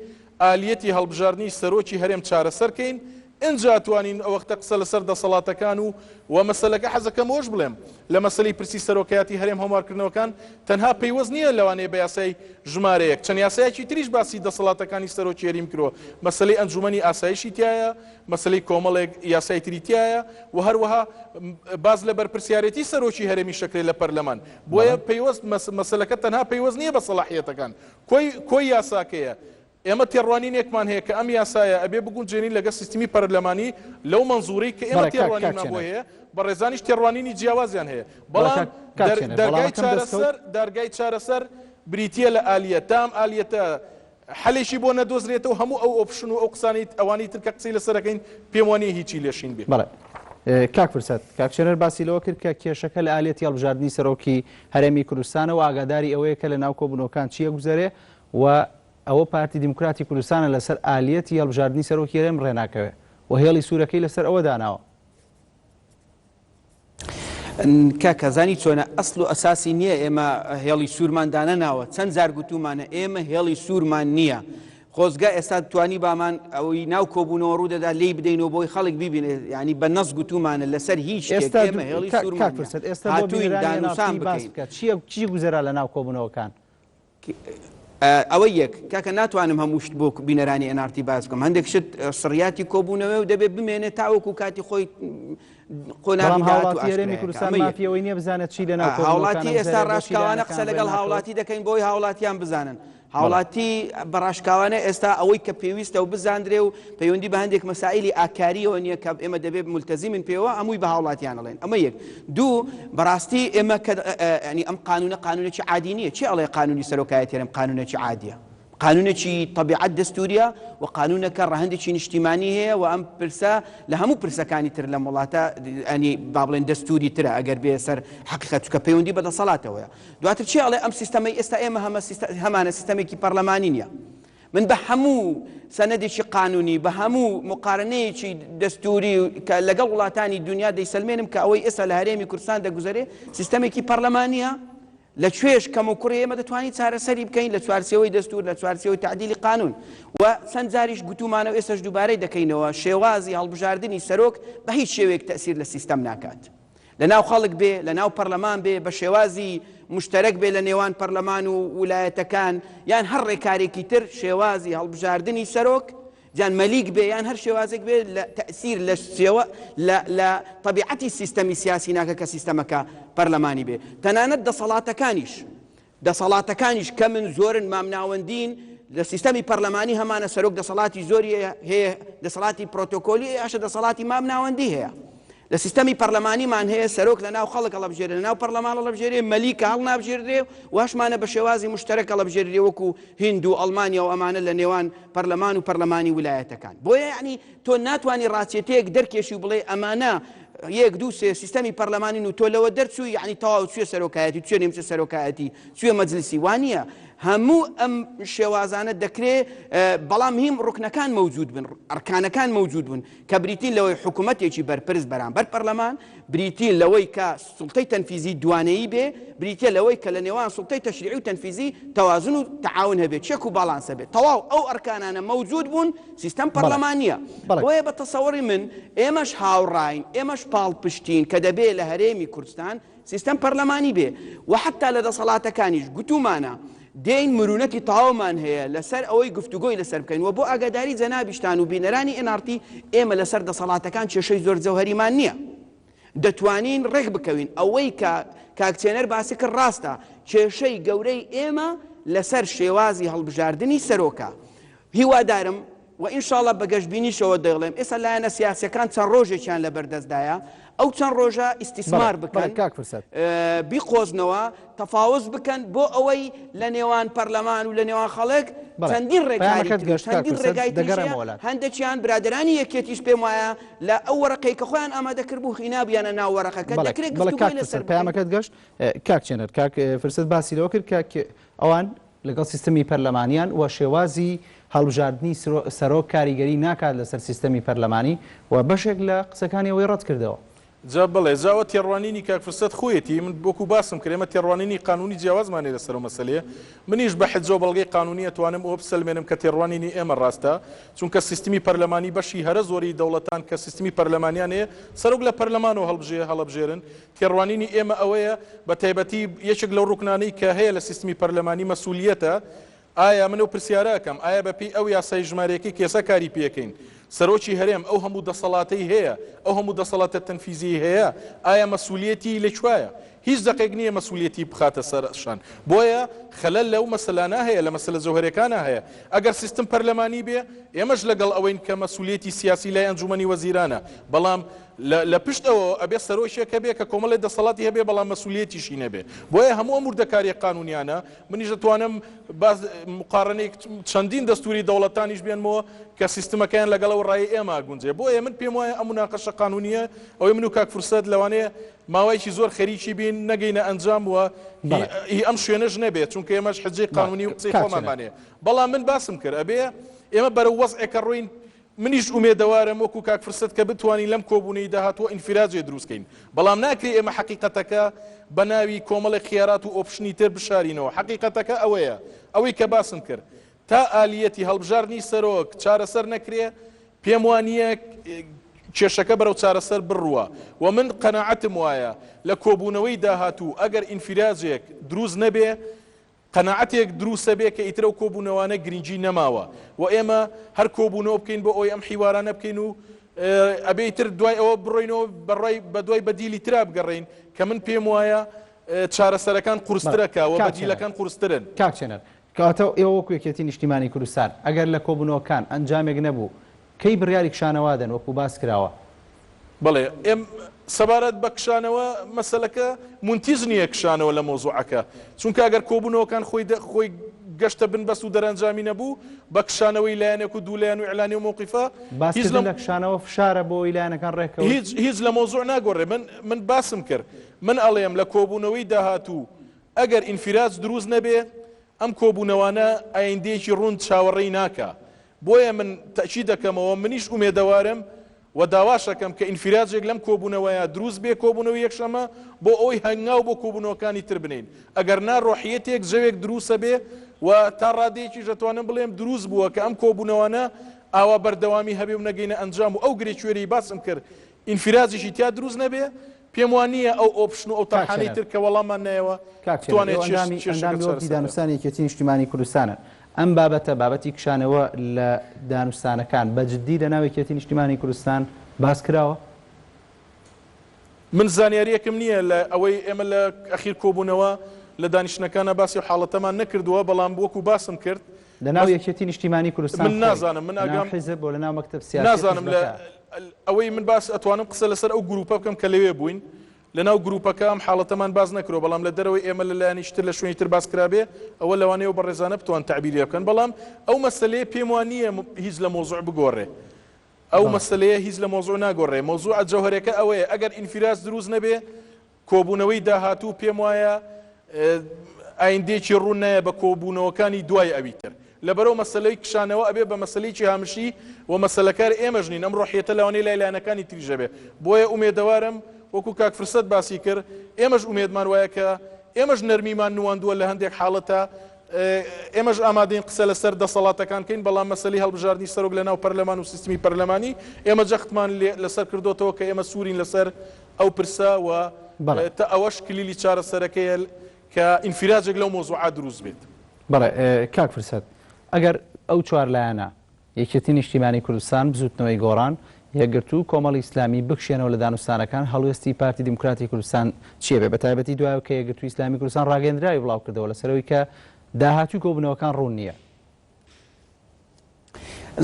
ئالیەتی هەڵبژاردنی سەرۆکی هەرێم چارەسەر کەین ئینجا توانین ئەوەختە قسە لەسەر دەسەڵاتەکان و و مەسەلەکە حەزەکەم ئەوەش بڵێم لە مەسەلەی پرسی سەرۆکایەتی هەرێم هەموارکردنەوەکان تەنها پەیوەست نییە لەوانەیە بە یاسای ژمارەیەک چەند یاسایەکی تریش باسی دەسەڵاتەکانی سەرۆکی هەریم کروە مەسەلەی ئەنجومەنی ئاسایشی تیایە مەسەلەی کۆمەڵێک یاسای تری تیایە و هەروەها باس لە بەرپرسیارێتی سەرۆکی هەرێمیش ئەکرێت لە پەرلەمان بۆیە پەیوەست مەسەلەکە تەنها پەیوەست نییە بە سەڵاحیەتەکان کۆی کۆی یاساکەیە ئێمە تێڕوانینێکمان هەیە کە ئەم یاسایە ئەبێ بگونجێنین لەگەڵ سیستمی پەرلەمانی لەو مەنزوورەی کە ئێمە بەڵێ کاک کاک تێڕوانینمان بۆ چێنەر. هەیە، بەڕێزانیش تێڕوانینی جیاوازیان هەیە، بەڵێ بەڵام کاک کاک دەر چێنەر دەرگای وەڵامەکەم دەست کەوت. چارەسەر دارگای چارەسەر بریتییە لە ئالیەت، تا ئەم ئالیەتە حەلێکی بۆ نەدۆزرێتەوە هەموو ئەو option و ئەو قسانەی ئەوانەی تر کە قسەی لەسەر ئەکەین پێم وانییە هیچی لێ شین بێ. بەڵێ کاک فرسەت، کاک چێنەر باسی لەوە کرد کە کێشەکە لە ئالیەتی هەڵبژاردنی سەرۆکی هەرێمی کوردستانە و ئاگاداری ئەوەیە کە لە ناو کۆبوونەوەکان چی ئەگوزەرێ و ئەوە پارتی دیموکراتی کوردستانە لەسەر ئالیەتی هەڵبژاردنی سەرۆکی هەرێم ڕێناکەوێ و هێڵی سوورەکەی لەسەر ئەوە داناوە. کاکە زانی چۆنە ئەسڵ و ئەساسی نییە ئێمە هێڵی سوورمان دانەناوە چەند جار گوتومانە ئێمە هێڵی سوورمان نییە خۆزگە ئێستا توانی بامان ئەوەی ناو کۆبوونەوە ڕوو دەدا لێی بدەینەوە بۆی خەڵک بیبینێ ینی بە نەس گوتومانە لەسەر هیچ شتێک ئێستا ئێمە هێڵی کاک سوورمان نییە فرسەت ئێستا بۆ هاتووین بینەرانی دانوسان NRT باس بکەین بکە چییە چی گوزەرا لە ناو کۆبوونەوەکان؟ ئەوەی یەک کاکە ناتوانم هەموو شت بۆ بینەرانی NRT باس بکەم هەندێک شت سڕیاتی کۆبوونەوە و دەبێت بمێنێت تاوەکو کاتی خۆی قۆناغی بەڵام داهاتوو هاوڵاتی هەرێمی ئاشکرایەکە کوردستان ئەمە یەک مافی ئەوەی نییە بزانێت چی لەناو کۆبوونەوەکان هاوڵاتی ئێستا ئەگوزەرێ بۆچی ڕاشکاوانە لایەنەکان قسە لەگەڵ ڕێناکەون هاوڵاتی دەکەین بۆی هاوڵاتیان بزانن بەڵێ هاوڵاتی بە ڕاشکاوانە ئێستا ئەوەی کە پێویستە و بزاندرێ و پەیوەندی بە هەندێک مەسائیلی ئاکاریەوە نییە کە ئێمە دەبێت ملتەزیمن پێوە هەمووی بە هاوڵاتیان ئەڵێن ئەمە یەک دوو بەڕاستی ئێمە کە ینی ئەم قانونە قانونێکی عادی نییە چی ئەڵێ قانونی سەرۆکایەتی هەرێم قانونێکی عادیە قانونێکی تەبیعەت دەستوریە و قانونەکە ڕەهەندێکی نیشتیمانی هەیە و ئەم پرسە لە هەموو پرسەکانی تر لەم وڵاتە ئەنی با بڵێن دەستوری ترە ئەگەر بێ سەر حەقیقەت چونکە پەیوەندی بە دەسەڵاتەوەیە دواتر چی ئەڵێ ئەم سیستەمەی ئێستا ئێمە هەمە هەمانە سیستەمێکی پەرلەمانی نییە من بە هەموو سەنەدێکی قانونی بە هەموو مقارنەیەکی دەستوری کە لەگەڵ وڵاتانی دنیا دەیسەلمێنم کە ئەوەی ئێستا لە هەرێمی کوردستان دەگوزەرێ سیستەمێکی پەرلەمانیە لە کوێش کەم و کوڕی ئێمە دەتوانین چارەسەری بکەین لە چوارچێوەی دەستور لە چوارچێوەی تەعدیلی قانون و چەند جاریش گوتومانە و ئێستاش دووبارەی دەکەینەوە شێوازی هەڵبژاردنی سەرۆک بە هیچ شێوەیەک تەئسیر لە سیستەم ناکات لە ناو خەڵک بێ، لە ناو پەرلەمان بێ، بە شێوازی موشتەرەک بێ لە نێوان پەرلەمان و ولایەتەکان، یان هەر ڕێکارێکی تر، شێوازی هەڵبژاردنی سەرۆک، یان مەلیک بێ، یان هەر شێوازێک بێ، لە تەئسیر لە شێوە لە لە تەبیعەتی سیستەمی سیاسی ناکا کە سیستەمەکە پەرلەمانی بێ. تەنانەت دەسەڵاتەکانیش. دەسەڵاتەکانیش کەمن، زۆرن، مامناوەندین، لە سیستەمی پەرلەمانی هەمانە سەرۆک دەسەڵاتی زۆری هەیە، دەسەڵاتی پرۆتۆکۆلی هەیە، هەشە دەسەڵاتی مام ناوەندی هەیە. لە سیستەمی پەرلەمانیمان هەیە سەرۆک لە ناو خەڵک هەڵەبژێرێ، لە ناو پەرلەمان هەڵەبژێرێ، مەلیکە هەڵنابژێردرێ و هەشمانە بە شێوازی مشتەرەک هەڵەبژێردرێ وەکو هیند و ئەڵمانیا و ئەمانە لە نێوان پەرلەمان و پەرلەمانی ولایەتەکان. بۆیە یەعنی تۆ ناتوانی ڕاچێتەیەک دەرکێشی و بڵێی ئەمانە یەک دوو سێ سیستەمی پەرلەمانین و تۆ لەوە دەرچووی یەعنی تەواو چویە سەرۆکایەتی چویە نیمچە سەرۆکایەتی چویە مەجلسی وانیە هەموو ئەم شێوازانە دەکرێ بەڵام هیم ڕوکنەکان مەوجود بن ئەرکانەکان مەوجود بن کە بریتین لەوەی حکوومەتێکی بەرپرس بەرامبەر پەرلەمان بریتین لەوەی کە سوڵتەی تەنفیزی دوانەیی بێ بریتیە لەوەی کە لە نێوان سوڵتەی تەشریعی و تەنفیزی تەوازن و تەعاون هەبێ check و balance هەبێ تەواو ئەو ئەرکانانە مەوجود بوون سیستەم پەرلەمانیە بۆیە بە تەسەوری من ئێمەش هاوڕاین ئێمەش پاڵپشتین کە دەبێ لە هەرێمی کوردستان سیستەم پەرلەمانی بێ و حەتا لە دەسەڵاتەکانیش گوتومانە دێین مرونەتی تەواومان هەیە لەسەر ئەوەی گفتوگۆی لەسەر بکەین و بۆ ئاگاداری جەنابیشتان و بینەرانی ئێن ئاڕ تی ئێمە لەسەر دەسەڵاتەکان کێشەی زۆر جەوهەریمان نییە دەتوانین ڕێک بکەوین ئەوەی کە کاک چێنەر باسی کرد ڕاستە کێشەی گەورەی ئێمە لەسەر شێوازی هەڵبژاردنی سەرۆکە هیوادارم و ئینشاڵا بە گەشبینیشەوە دەیڵێم ئێستا لایەنە سیاسیەکان چەند ڕۆژێکیان لەبەردەستدایە ئەو چەند ڕۆژە ئیستیسمار بکەن بیقۆزنەوە تەفاوز بکەن بۆ ئەوەی لە نێوان پەرلەمان و لە نێوان خەڵک چەندین ڕێکاری تر چەندین ڕێگای تریش هەیە هەندێکیان برادەرانی یەکێتیش پێم وایە لە ئەو وەرەقەی کە خۆیان ئامادە کردبوو هینابوویانە ناو وەرەقەکە دەکرێت گفتوگۆی لەسەر بکەین. پەیامەکەت گەشت کاک چێنەر کاک فرسەت باسی لەوە کرد کە ئەوان لەگەڵ سیستمی پەرلەمانیان و شێوازی هەڵبژاردنی سەرۆک کاریگەری ناکات لەسەر سیستەمی پەرلەمانی و بەشێک لە قسەکانی ئەوەی ڕەتکردەوە. جا بەڵێ، جا ئەوە تێڕوانینی کاک فرسەت خۆیەتی، من وەکو باسم کرد ئێمە تێڕوانینی قانوونی جیاوازمان هەیە لەسەر ئەو مەسەلەیە، منیش بە حجە و بەڵگەی قانوونی ئەتوانم ئەوە بسەلمێنم کە تێڕوانینی ئێمە ڕاستە، چونکە سیستمی پەرلەمانی بەشی هەرە زۆری دەوڵەتان کە سیستمی پەرلەمانیان هەیە سەرۆک لە پەرلەمانەوە هەڵبژێ هەڵەبژێرن، تێڕوانینی ئێمە ئەوەیە بە تایبەتی یەکێک لەو ڕوکنانەی کە هەیە لە سیستمی پەرلەمانی مەسولیەتە، ئایا من ئەو پرسیارە ئەکەم ئایا بە پێی ئەو یاسای ژمارەیەکەی کە ئێستا کاری پێکەین سەرۆکی هەرێم ئەو هەموو دەسەڵاتەی هەیە ئەو هەموو دەسەڵاتە تەنفیزیەی هەیە ئایا مەسولیەتی لە کوایە؟ هیچ دەقێک نییە مەسولیەتی بخاتە سەر شان بۆیە خەلەل لەو مەسەلانە هەیە لە مەسەلە جەوهەرێکانا هەیە ئەگەر سیستم پەرلەمانی بێ ئێمەش لەگەڵ ئەوەین کە مەسولیەتی سیاسی لای ئەنجومەنی وەزیرانە بەڵام لە لە پشت ئەوەوە ئەبێ سەرۆکێک هەبێ کە کۆمەڵێ دەسەڵاتی هەبێ بەڵام مەسولیەتیشی نەبێ بۆیە هەموو ئەم وردەکاریە قانونیانە منیش دەتوانم باس مقارنەی چەندین دەستوری دەوڵەتانیش بێنمەوە کە سیستمەکەیان لەگەڵ ئەو ڕای ئێمە گونجێ بۆیە من پێم وایە ئەم مناقەشە قانونیە ئەوەی من و کاک فرسەت لەوانەیە ماوەیەکی زۆر خەریکی بین نەگەینە ئەنجام و هی ئەم شوێنەش نەبێت چونکە ئێمەش حجەی قانونی و قسەی خۆمانمان هەیە بەڵام من باسم کرد ئەبێ ئێمە بەرەو وەزعێکە ڕۆین منیش ئومێدەوارم وەکو کاک فرسەت کە بتوانین لەم کۆبوونەی داهاتووە ئینفراجێ دروست کەین، بەڵام ناکرێ ئێمە حەقیقەتەکە بە ناوی کۆمەڵێک خیارات و option ی تر بشارینەوە، حەقیقەتەکە ئەوەیە ئەوەی کە باسم کرد تا ئالیەتی هەڵبژاردنی سەرۆک چارەسەر نەکرێ پێم وا نییە کێشەکە بەرەو چارەسەر بڕوا و من قەناعەتم وایە لە کۆبوونەوەی داهاتوو ئەگەر ئینفراجێک دروست نەبێ قەناعەتێک دروسە بێ کە ئیتر ئەو کۆبوونەوانە گرنگی نەماوە و ئێمە هەر کۆبوونەوە بکەین بۆ ئەوەی ئەم حیوارانە بکەین و ئەبێ ئیتر دوای ئەوە بڕۆینەوە بەڕای بەدوای بەدیلی ترا بگەڕێین کە من پێم وایە چارەسەرەکان قورسترەکە و بەدیلەکان قورسترن. کاک چێنەر، کەواتە ئێوە وەکو یەکێتی نیشتیمانی کوردستان ئەگەر لە کۆبوونەوەکان ئەنجامێک نەبوو کەی بڕیاری کشانەوە دەن وەکو باس کراوە؟ بەڵێ ئێم سەبارەت بە کشانەوە مەسەلەکە مونتیج نییە کشانەوە لە مەوزوعەکە چونکە ئەگەر کۆبوونەوەکان خۆی خۆی گەشتە بنبەست و دەرەنجامی نەبوو بە کشانەوەی لایەنێک و دوو لایەن و ئیعلانی و مەوقیفە هیچ باسکردن لە کشانەوە فشارە بۆ ئەوەی لایەنەکان ڕێککەون؟ هیچ هیچ لە مەوزوع ناگۆڕێ من من باسم کرد من ئەڵێم لە کۆبوونەوەی داهاتوو ئەگەر ئینفراج دروست نەبێ ئەم کۆبوونەوانە ئایندەیەکی ڕوون چاوەڕێی ناکا بۆیە من تەئکید دەکەمەوە منیش ئومێدەوارم و داواش ئەکەم کە ئینفراجێک لەم کۆبوونەوەیە دروست بێ کۆبوونەوەی یەکشەمە بۆ ئەوەی هەنگاو بۆ کۆبوونەوەکانی تر بنێین ئەگەر نا ڕۆحیەتێک جەوێک دروسە بێ و تا ڕادەیەکیش ئەتوانم بڵێم دروست بووە کە ئەم کۆبوونەوانە ئاوا بەردەوامی هەبێ و نەگەینە ئەنجام و ئەو گرێ کوێرەی باسم کرد ئینفراجێکی تیا دروست نەبێ پێم وا نییە ئەو option و ئەو کاک تەرحانەی چێنەر تر کە وەڵاممان نایەوە کاک چێنەر بتوانێت ئێوە کێش ئەندامی کێشەکە ئەندامی وەفدی چارەسەر بکات. دانوستانی یەکێتی نیشتیمانی کوردستانن ئەم بابەتە بابەتی کشانەوە لە دانوستانەکان بە جدی لە ناو یەکێتی نیشتیمانی کوردستان باس کراوە؟ من زانیاریەکم نییە لە ئەوەی ئێمە لە ئەخیر کۆبوونەوە لە دانیشتنەکانا باسی ئەو حاڵەتەمان نەکردووە بەڵام وەکو باسم کرد. لە ناو یەکێتی نیشتیمانی کوردستان من نازانم من ئاگام حیزب بۆ لە ناو مەکتەب سیاسی نازانم لە ئەوەی من باس ئەتوانم قسە لەسەر ئەو گروپە بکەم کە لەوێ بووین لە ناو گروپەکە ئەم حاڵەتەمان باس نەکرۆ بەڵام لە دەرەوەی ئێمە لە لایەنیش تر لە شوێنی تر باس کرابێ ئەوە لەوانەیە و بەڕێزانە بتوان تەعبیری لێ بکەن بەڵام ئەو مەسەلەیە پێم وا نییە هیچ لە مەوزوع بگۆڕێ ئەو مەسەلەیە هیچ لە مەوزوع ناگۆڕێ مەوزوعە جەوهەرەکە ئەوەیە ئەگەر ئینفراج دروست نەبێ کۆبوونەوەی داهاتوو پێم وایە ئایندەیەکی ڕوون نایە بە کۆبوونەوەکانی دوای ئەوی تر. لەبەرئەو مەسەلەی کشانەوە ئەبێ بە مەسەلەیەکی هامشی و مەسەلەکار ئێمەش نین، ئەم ڕۆحیەتە لەوانەیە لای لایەنەکانی تریش هەبێ. بۆیە ئومێدەوارم وەکو کاک فرسەت باسی کرد، ئێمەش ئومێدمان وایە کە ئێمەش نەرمیمان نواندووە لە هەندێک حاڵەتا، ئێمەش ئامادەین قسە لەسەر دەسەڵاتەکان کەین، بەڵام مەسەلەی هەڵبژاردنی سەرۆک لەناو پەرلەمان و سیستمی پەرلەمانی ئێمە جەختمان لەسەر کردۆتەوە کە ئێمە سوورین لەسەر ئەو پرسە و تا ئەوەش کلیلی چارەسەرەکەیە کە ئینفراجێک لەو مەوزوعە دروست بێت. بەڵێ کاک فرسەت، ئەگەر ئەو چوار لایەنە، یەکێتی نیشتیمانی کوردستان، بزوتنەوەی گۆڕان، یەکگرتوو، کۆمەڵی ئیسلامی، بکشێنەوە لە دانوستانەکان، هەڵوێستی پارتی دیموکراتی کوردستان چیە بێ؟ بەتایبەتی دوای کە یەکگرتووی ئیسلامی کوردستان ڕاگەیەندراوی بڵاوکردەوە لەسەر ئەوەی کە داهاتووی کۆبوونەوەکان ڕوون نییە.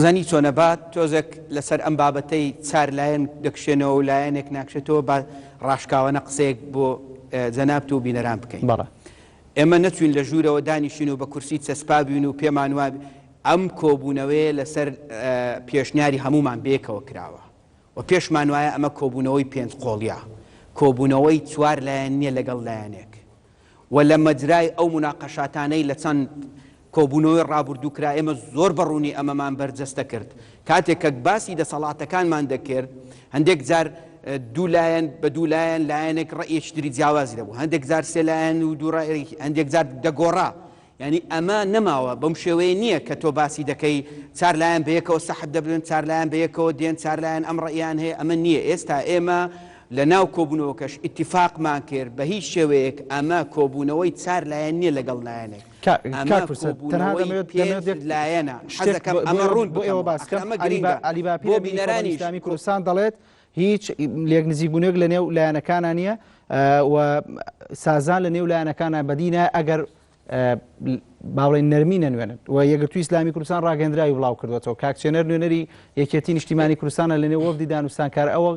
زانی چۆنە با تۆزێک لەسەر ئەم بابەتەی چار لایەن دەکشێنەوە و لایەنێک ناکشێتەوە با ڕاشکاوانە قسەیەک بۆ جەنابت و بینەران بکەین. بەڵێ. ئێمە نەچوین لە ژوورەوە دانیشین و بە کورسی چەسپابین و پێمان وابێ ئەم کۆبوونەوەیە لەسەر پێشنیاری هەموومان بەیەکەوە کراوە و پێشمان وایە ئەمە کۆبوونەوەی پێنج قۆڵیە کۆبوونەوەی چوار لایەن نییە لەگەڵ لایەنێک و لە مەجرای ئەو موناقەشاتانەی لە چەند کۆبوونەوەی ڕابوردوو کرا ئێمە زۆر بە ڕوونی ئەمەمان بەرجەستە کرد. کاتێک کە باسی دەسەڵاتەکانمان دەکرد هەندێک جار دوو لایەن بە دوو لایەن لایەنێک ڕەئیەکی تری جیاوازی دەبوو هەندێک جار سێ لایەن و دوو ڕەئی هەندێک جار دەگۆڕا یعنی ئەمە نەماوە بەم شێوەیە نییە کە تۆ باسی دەکەی چار لایەن بەیەکەوە سەحب دەبن چار لایەن بەیەکەوە دێن چار لایەن ئەم ڕەئیان هەیە ئەمە نییە ئێستا ئێمە لە ناو کۆبوونەوەکەش ئیتیفاقمان کرد بە هیچ شێوەیەک ئەمە کۆبوونەوەی چار لایەن نییە لەگەڵ لایەنێک ئەمە کاک فرسەت تەنها کۆبوونەوەی دەمەوێت دەمەوێت پێنج یەک لایەنە شتێک حەزەکەم بۆ ئەمە ئێوە ڕوون بۆ ئێوە بکەمەوە باس ئەخر بکەم ئەمە عەلی با گرینگە عەلی بۆ باپیر ئەمیری کۆمەڵی بینەرانیش ئیسلامی کۆ کوردستان دەڵێت هیچ لێک نزیکبوونێک لە نێو لایەنەکانا نییە و سازان لە نێو لایەنەکانا بەدی نایە ئەگەر با بڵێین نەرمی نەنوێنن و یەکگرتووی ئیسلامی کوردستان ڕاگەندراوی بڵاو کردوەتەوە کاک چێنەر نوێنەری یەکێتی نیشتیمانی کوردستانە لە نێو وەفدی دانوستانکار ئەوە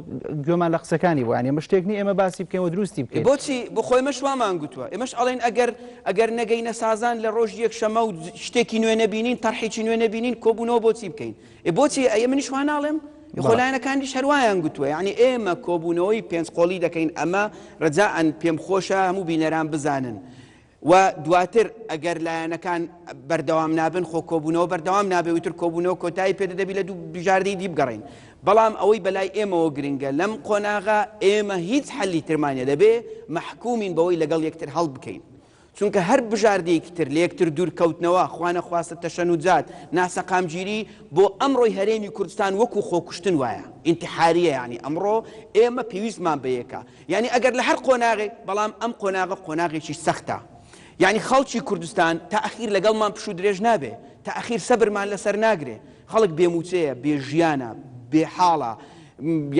گوێمان لە قسەکانی بوو یانی ئەمە شتێک نییە ئێمە باسی بکەین و دروستی بکەین. بۆچی بۆ خۆ ئێمەش وامان گوتووە ئێمەش ئەڵێین ئەگەر ئەگەر نەگەینە سازان لە ڕۆژی یەکشەممە و شتێکی نوێ نەبینین تەرحێکی نوێ نەبینین کۆبوونەوە بۆچی بکەین ئێ بۆچی ئەی منیش وا ناڵێم خۆ بەڵێ. لایەنەکانیش هەر وایان گوتووە یانی ئێمە کۆبوونەوەی پێنج قۆڵی دەکەین ئەمە ڕەجائەن پێم خۆشە هەموو بینەران بزانن و دواتر ئەگەر لایەنەکان بەردەوام نابن خۆ کۆبوونەوە بەردەوام نابێ و ئیتر کۆبوونەوە کۆتایی پێ دەبی لە دوو بژاردەی دی بگەڕێین بەڵام ئەوەی بەلای ئێمەوە گرنگە لەم قۆناغە ئێمە هیچ حەلی ترمان نیە دەبێ مەحکومین بەوەی لەگەڵ یەکتر هەڵبکەین چونکە هەر بژاردەیەکی تر لە یەکتر دوورکەوتنەوە خوانەخواستە تەشەنوجات ناسەقامگیری بۆ ئەمڕۆی هەرێمی کوردستان وەکو خۆکوشتن وایە ئینتحاریە یانی ئەمڕۆ ئێمە پێویستمان بەیەکە یانی ئەگەر لە هەر قۆناغێک، بەڵام ئەم قۆناغە قۆناغێکی سەختە. یانی خەڵکی کوردستان تا ئەخیر لەگەڵمان پشوو درێژ نابێ، تا ئەخیر سەبرمان لەسەر ناگرێ. خەڵک بێ مووچەیە، بێ ژیانە، بێ حاڵە.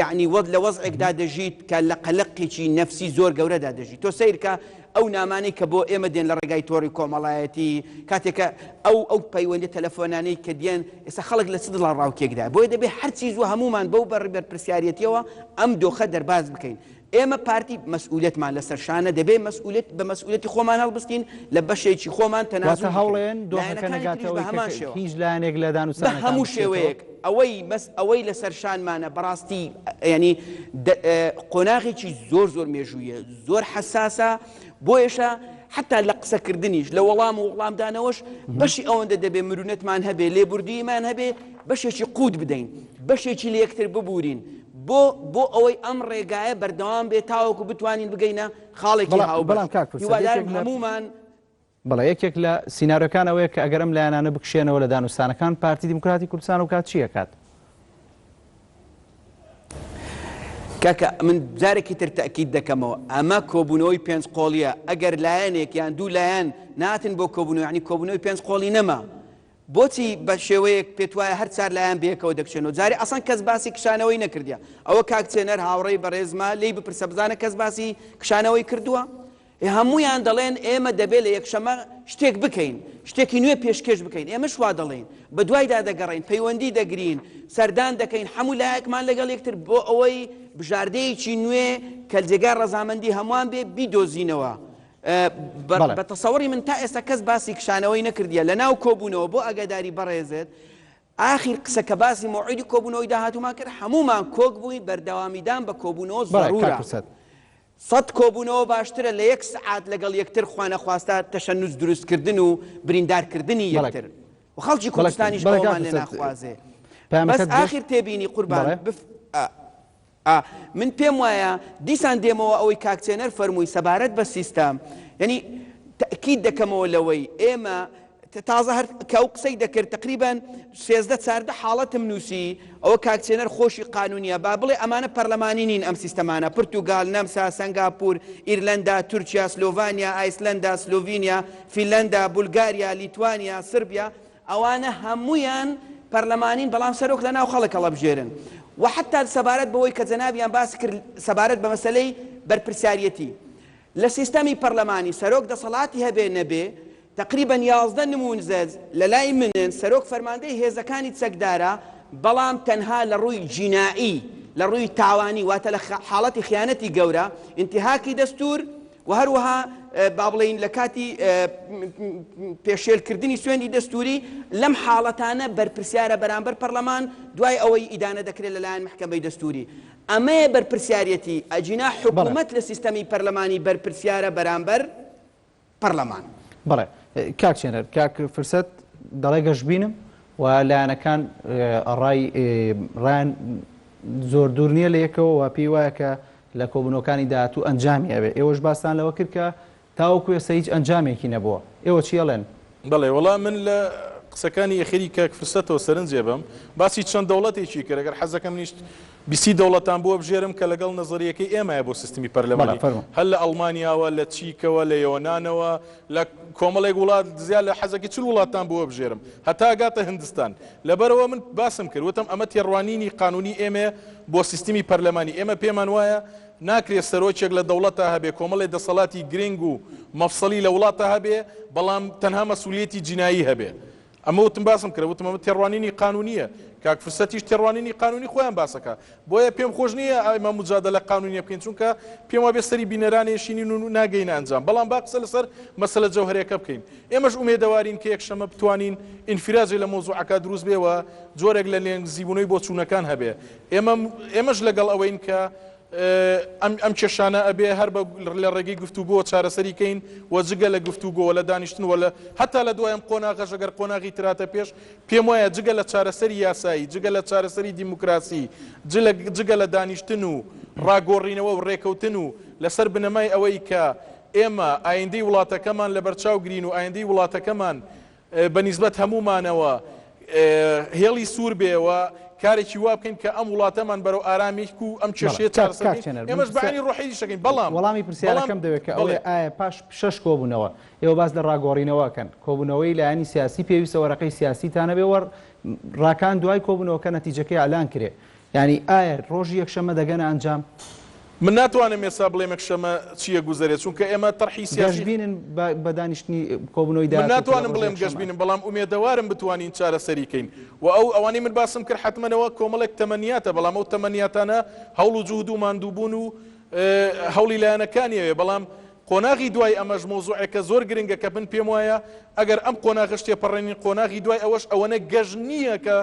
یانی وەز لە وەزعێکدا دەژیت کە لە قەلەقێکی نەفسی زۆر گەورەدا دەژی. تۆ سەیرکە ئەو نامانەی کە بۆ ئێمە دێن لە ڕێگای تۆڕی کۆمەڵایەتی، کاتێک کە ئەو ئەو پەیوەندیە تەلەفۆنانەی کە دێن، ئێستا خەڵک لە چ دڵەڕاوکێکدایە؟ بۆیە دەبێ هەرچی زووە هەموومان بەو بەرپرسیاریەتیەوە ئەم دۆخە دەرباز بکەین. ئێمە پارتی مەسئولیەتمان لەسەر شانە، دەبێ مەسئولیەت بە مەسئولیەتی خۆمان هەڵبستین، لە بەشێکی خۆمان واتە تەنازول بکەین. هەوڵێن دۆخەکە لایەنەکانی نەگاتە تریش بە ئەوەی کە هەمان شێوە. هیچ لایەنێک لە بە دانوستانەکان هەموو بکشێتەوە؟ شێوەیەک ئەوەی مەس ئەوەی لەسەر شانمانە بەڕاستی یانی دە قۆناغێکی زۆر زۆر مێژوویە، زۆر حەساسە، بۆیەشە حەتا لە قسەکردنیش، لە وەڵام و وەڵامدانەوەش بەشی ئەوەندە دەبێ مرونەتمان هەبێ، لێبوردووییمان هەبێ، بەشێکی قووت بدەین، بەشێکی لە یەکتر ببوورین، بۆ بۆ ئەوەی ئەم ڕێگایە بەردەوام بێ تاوەکو بتوانین بگەینە خاڵێکی بەڵام هاوبەش. بەڵام کاک فرسەت هیوادارم یەکێک لە هەموومان. بەڵێ یەکێک لە سیناریۆکان ئەوەیە کە ئەگەر ئەم لایەنانە بکشێنەوە لە دانوستانەکان پارتی دیموکراتی کوردستان ئەو کات چی ئەکات؟ کاکە من جارێکی تر تەئکید دەکەمەوە ئەمە کۆبوونەوەی پێنج قۆڵیە ئەگەر لایەنێک یان دوو لایەن ناتن بۆ کۆبوونەوە یعنی کۆبوونەوەی پێنج قۆڵی نەما بۆچی بە شێوەیەک پێت وایە هەر چار لایەن بەیەکەوە دەکشێنەوە جارێ ئەسڵەن کەس باسی کشانەوەی نەکردیە ئەوە کاک چێنەر هاوڕێی بەڕێزمە لێی بپرسە بزانە کەس باسی کشانەوەی کردووە هەموویان دەڵێن ئێمە دەبێ لە یەکشەمە شتێک بکەین. شتێکی نوێ پێشکێش بکەین، ئێمەش وا دەڵێین، بەدوایدا دەگەڕێین، پەیوەندی دەگرین، سەردان دەکەین، هەموو لایەکمان لەگەڵ یەکتر بۆ ئەوەی بژاردەیەکی نوێ کە جێگای ڕەزامەندی هەمووان بێ بیدۆزینەوە. بە تەسەوڕی من تا ئێستا کەس باسی کشانەوەی نەکردیە لەناو کۆبوونەوە بۆ ئاگاداری بەڕێزت ئاخیر قسە کە باسی مەوعیدی کۆبوونەوەی داهاتوومان کرد هەموومان کۆک بووین بەردەوامیدان بە کۆبوونەوە زەرورە. سەت کۆبوونەوە باشترە لە یەک سەعات لەگەڵ یەکتر خوانەخواستە تەشەنوج دروست کردن و بریندار کردنی یەکتر و خەڵکی کوردستانیش ئەوەمان لێ ناخوازێ. بەس ئاخیر تێبینی قوربان بف ئا من پێم وایە دیسان دێمەوە ئەوەی کاک چێنەر فەرمووی سەبارەت بە سیستەم یعنی تەئکید دەکەمەوە لەوەی ئێمە تازە هەر کە ئەو قسەی دەکرد تقریبا 13 چاردە حاڵەتم نووسی ئەوە کاک چێنەر خۆشی قانونیە با بڵێ ئەمانە پەرلەمانی نین ئەم سیستەمانە پرتوگال نەمسا سەنگاپور ئیرلەندا تورکیا سلۆڤانیا ئایسلەندا سلۆڤینیا فینلەندا بولگاریا لیتوانیا سربیا ئەوانە هەموویان پەرلەمانین بەڵام سەرۆک لەناو خەڵک هەڵەبژێرن وە حەتا سەبارەت بەوەی کە جەنابیان باس کرد سەبارەت بە مەسەلەی بەرپرسیاریەتی لە سیستەمی پەرلەمانی سەرۆک دەسەڵاتی هەبێ نەبێ تەقریبەن 11 نمونزەج لەلای منن سەرۆک فەرماندەی هێزەکانی چەکدارە بەڵام تەنها لە ڕووی جینائی لە ڕووی تاوانی واتە لە حاڵەتی خیانەتی گەورە ئینتیهاکی دەستور و هەروەها با بڵێین لە کاتی پێشێلکردنی سوێندی دەستووری لەم حاڵەتانە بەرپرسیارە بەرامبەر پەرلەمان دوای ئەوەی ئیدانە دەکرێت لەلایەن مەحکەمەی دەستووری. ئەمەیە بەرپرسیارەتی، ئەگینا حکوومەت لە سیستەمی پەرلەمانی بەرپرسیارە بەرامبەر پەرلەمان. بەڵێ کاک چێنەر، کاک فرسەت دەڵێ گەشبینم و لایەنەکان ڕای ڕایان زۆر دوور نییە لە یەکەوە و پێی وایە کە لە کۆبوونەوەکانی داهاتوو ئەنجامی ئەبێ. ئێوەش باستان لەوە کرد کە تاوەکو ئێستا هیچ ئەنجامێکی نەبووە. ئێوە چی ئەڵێن؟ بەڵێ وەڵا من لە قسەکانی ئەخیری کاک فرسەتەوە سەرنجێ بەم. باسی چەند دەوڵەتێکی کرد ئەگەر حەزەکەم منیش بیسی دەوڵەتان بۆ بژێرم کە لەگەڵ نەزەریەکەی ئێمایە بۆ سیستمی پەرلەمانی. هەر لە ئەڵمانیاوە، لە چیکەوە، لە یۆنانەوە، لە کۆمەڵێک وڵات زیاد لە حەزەکی 40 وڵاتتان بۆ بژێرم هەتا گاتە هندستان. لەبەرئەوە من باسم کرد وتم ئەمە تێڕوانینی قانونی ئێمەیە بۆ سیستمی پەرلەمانی، ئێمە پێمان وایە ناکرێ سەرۆکێک لە دەوڵەتا هەبێ کۆمەڵێ دەسەڵاتی گرنگ و مەفسەڵی لە وڵاتا هەبێ بەڵام تەنها مەسئولیەتی جینایی هەبێ. ئەمە وتم باسم کرد وتم ئەمە تێڕوانینی قانونیە، کاک فرسەتیش تێڕوانینی قانونی خۆیان باسەکا. بۆیە پێم خۆش نییە ئێمە موجادەلە قانونیە بکەین چونکە پێم وابێ سەری بینەران ئێشینین و ناگەینە ئەنجام، بەڵام با قسە لەسەر مەسەلە جەوهەرێکە بکەین. ئێمەش ئومێدەوارین کە یەکشەممە بتوانین ئینفراجێ لە مەوزوعەکە دروست بێ و جۆرێک لە لێنزیبوونەوەی بۆچوونەکان هەبێ. ئێمە ئێمەش لەگەڵ ئەوەین کە ئەم ئەم کێشانە ئەبێ هەر بە لە ڕێگەی گفتوگۆوە چارەسەری کەین و جگە لە گفتوگۆ و لە دانیشتن و لە هەتا لە دوای ئەم قۆناغەش ئەگەر قۆناغی تر هاتە پێش پێم وایە جگە لە چارەسەری یاسایی جگە لە چارەسەری دیموکراسی جگە لە دانیشتن و ڕاگۆڕینەوە و ڕێکەوتن و لەسەر بنەمای ئەوەی کە ئێمە ئایندەی وڵاتەکەمان لەبەرچاو گرین و ئایندەی وڵاتەکەمان بە نیسبەت هەموومانەوە هێڵی سوور بێ و کارێکی وا بکەین کە ئەم وڵاتەمان بەرەو ئارامیک و ئەم کێشەیە چارەسەر بکەین. ئێمەش بە عەینی ڕۆحی ئیش دەکەین بەڵام وەڵامی پرسیارەکەم دەوێت کە ئەوەیە ئایا پاش شەش کۆبوونەوە ئێوە باس لە ڕاگۆڕینەوە ئەکەن کۆبوونەوەی لایەنی سیاسی پێویستە وەرەقەی سیاسیتان هەبێ و ڕاکان دوای کۆبوونەوەکە نەتیجەکەی ئیعلان کرێ یانی ئایا ڕۆژی یەکشەممە دەگەنە ئەنجام؟ من ناتوانم ئێستا بڵێم یەکشەممە چی ئەگوزەرێ چونکە ئێمە تەرحی سیاسی. گەشبینن بە دانیشتنی کۆبوونەوەی داهاتوو کە لە ڕۆژی یەکشەممە؟ من ناتوانم بڵێم گەشبینم بەڵام ئومێدەوارم بتوانین چارەسەری کەین و ئەو ئەوانەی من باسم کرد حەتمەن ئەوە کۆمەڵێک تەمەنیاتە بەڵام ئەو تەمەنیاتانە هەوڵ و جوهد و ماندووبوون و هەوڵی لایەنەکانی ئەوێ بەڵام قۆناغی دوای ئەمەش مەوزوعێکە زۆر گرنگە کە من پێم وایە ئەگەر ئەم قۆناغەش تێپەڕێنین قۆناغی دوای ئەوەش ئەوەنە گەش نییە کە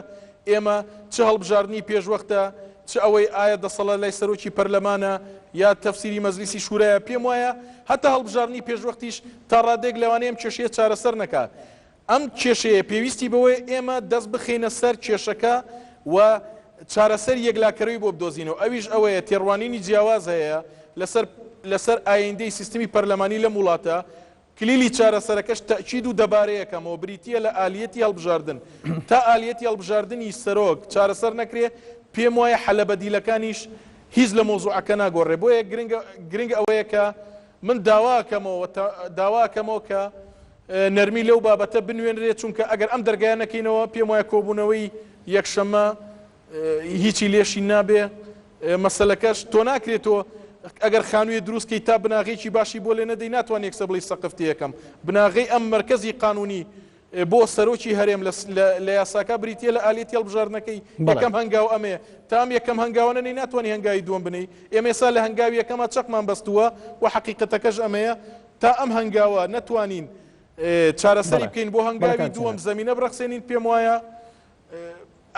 ئێمە چ هەڵبژاردنی پێشوەختە چ ئەوەی ئایا دەسەڵات لای سەرۆکی پەرلەمانە یا تەفسیری مەجلیسی شورایە پێم وایە هەتا هەڵبژاردنی پێشوەختیش تا ڕادەیەک لەوانەیە ئەم کێشەیە چارەسەر نەکا ئەم کێشەیە پێویستی بەوەیە ئێمە دەست بخەینە سەر کێشەکە و چارەسەری یەکلاکەرەوەی بۆ بدۆزینەوە، ئەویش ئەوەیە تێڕوانینی جیاواز هەیە لەسەر لەسەر ئایندەی سیستمی پەرلەمانی لەم وڵاتە، کلیلی چارەسەرەکەش تەئکید و دەبارەیەکەمەوە بریتییە لە ئالیەتی هەڵبژاردن، تا ئالیەتی هەڵبژاردنی سەرۆک چارەسەر نەکرێ پێم وایە حەلە بەدیلەکانیش هیچ لە مەوزوعەکە ناگۆڕێ، بۆیە گرنگ گرنگ ئەوەیە کە من داواکەمەوە داواکەمەوە کە نەرمی لەو بابەتە بنوێنرێت، چونکە ئەگەر ئەم دەرگایە نەکەینەوە پێم وایە کۆبوونەوەی یەکشەممە هیچی لێشی نابێ. مەسەلەکەش تۆ ناکرێت تۆ ئەگەر خانوویە دروست کەی تا بناغەیەکی باشی بۆ لێ نەدەی ناتوانانی یەکسەر بڵێی سەقف تێیەکەم. بناغەی ئەم مەرکەزی قانوونی بۆ سەرۆکی هەرێم لە یاساکە بریتیە لە ئالیەتی هەڵبژاردنەکەی. یەکەم هەنگاو ئەمەیە. تا ئەم یەکەم هەنگاوە نەنێی ناتوانی هەنگاوی دووەم بنێی. ئێمە ئێستا لە هەنگاوی یەکەما چەقمان بەستووە و حەقیقەتەکەش ئەمەیە. تا ئەم هەنگاوە نەتوانین چارەسەری بکەین بۆ هەنگاوی دووەم زەمینە بڕەخسێنین پێم وایە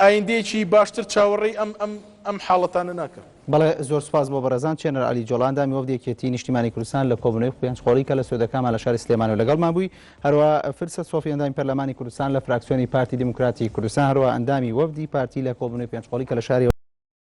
ئایندەیەکی باشتر چاوەڕێی ئەم ئەم ئەم حاڵەتانە ناکەم. بەڵێ زۆر سوپاس بۆ بەڕێزان چێنەر عەلی جۆڵا ئەندامی وەفدی یەکێتی نیشتیمانی کوردستان لە کۆبوونەوەی پێنج قۆڵی کە لە سوێدەکامان لە شاری سلێمانی و لەگەڵمان بووی هەروە فرسەت سۆفی ئەندامی پەرلەمانی کوردستان لە فراکسیۆنی پارتی دیموکراتی کوردستان هەروە ئەندامی وەفدی پارتی لە کۆبوونەوەی پێنج قۆڵی کە لە شاری.